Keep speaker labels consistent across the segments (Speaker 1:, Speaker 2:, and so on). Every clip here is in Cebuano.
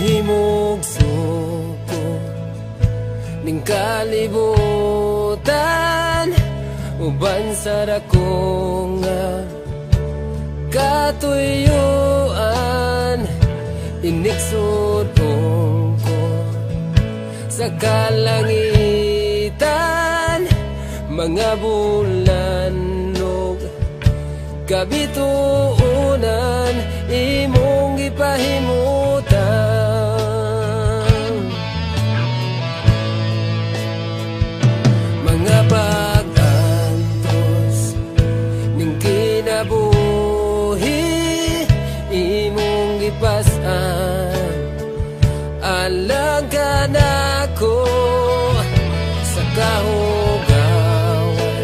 Speaker 1: Nahimog suko ning kalibutan, uban sa dako nga katuyuan. Inigsudong ko sa kalangitan, mga bulan ug kabituonan imong gipahimutan. Mga pag-antos ning kinabuhi imong gipas-an, alang kanako sa kahugawan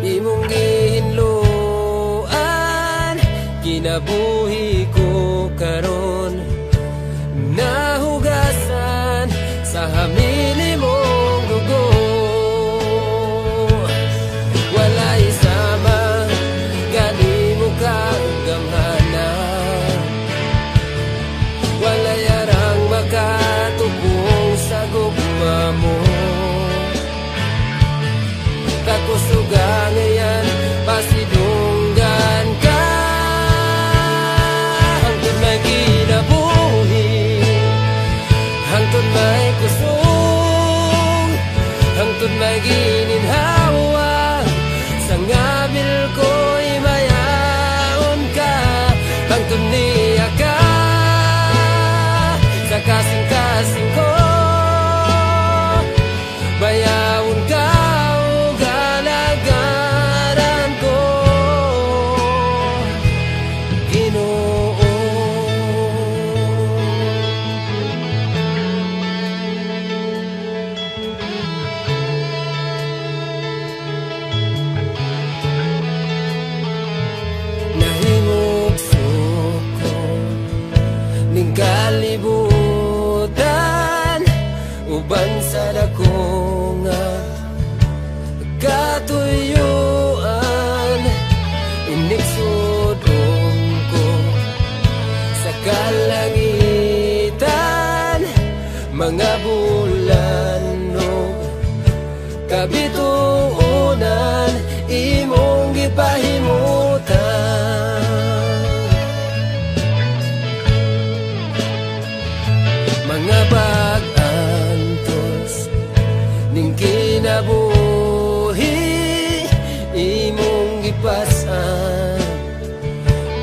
Speaker 1: imong gihinloan. Kinabuhi ko karon nahugasan sa hamili mong dugo. Walay sama kanimo kagamhanan, walay arang makatupong sa gugma mo. Kakusuga ngayan pasidunggan ka, hangtod may kinabuhi, hangtod may kusog, hangtod may gininhawa. Sa ngabil ko'y mayaon ka, hangtod niya ka sa kasing-kasing ko. Bayawon ka o galagaran ko, Ginoo. Nahimog suko ning kalibutan, uban sa dako nga katuyuan. Inigsudong ko sa kalangitan, mga bulan ug kabituonan imong gipahimutan. Mga pag-antos ning kinabuhi imong gipas-an,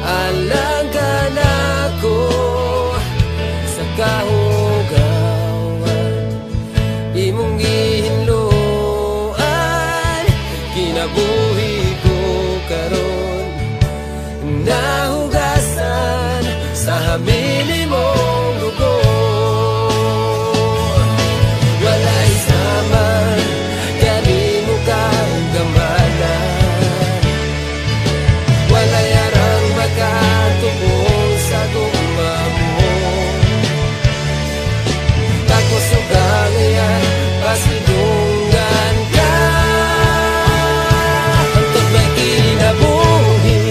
Speaker 1: alang kanako sa kahugawan imong gihinloan. Kinabuhi ko karon nahugasan sa hamili mong dugo. Walay sama kanimo kagamhanan, walay arang makatubong sa gugma mo. Kakusuga ngayan pasidunggan ka, hangtod may kinabuhi,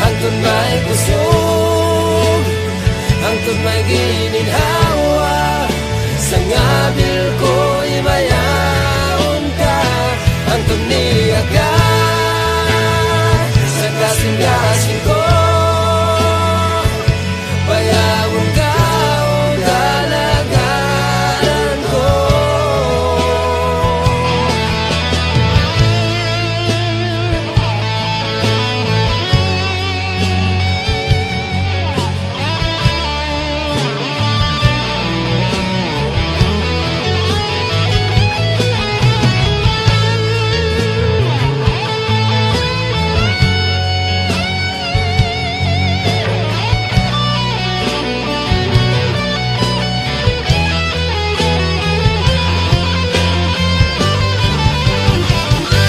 Speaker 1: hangtod may kusog, hangtod may gininhawa. Sa ngabil ko'y mayaon ka, hangtod niya ka sa kasing-kasing ko. Bayawon ka o galagaran ko.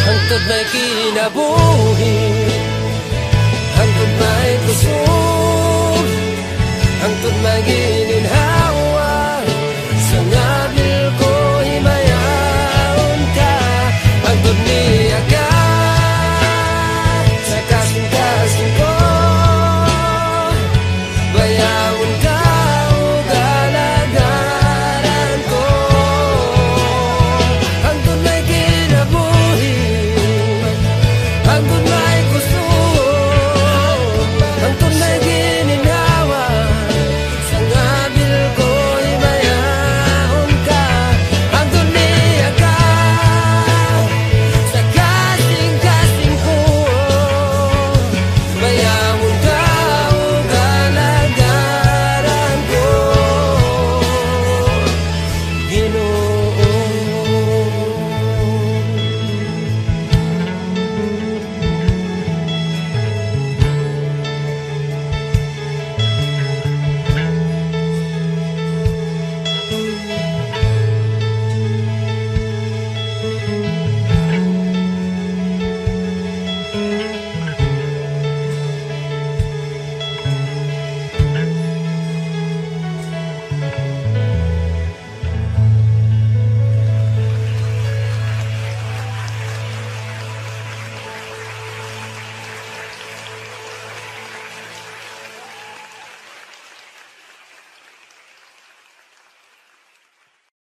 Speaker 1: Hangtod may kinabuhi,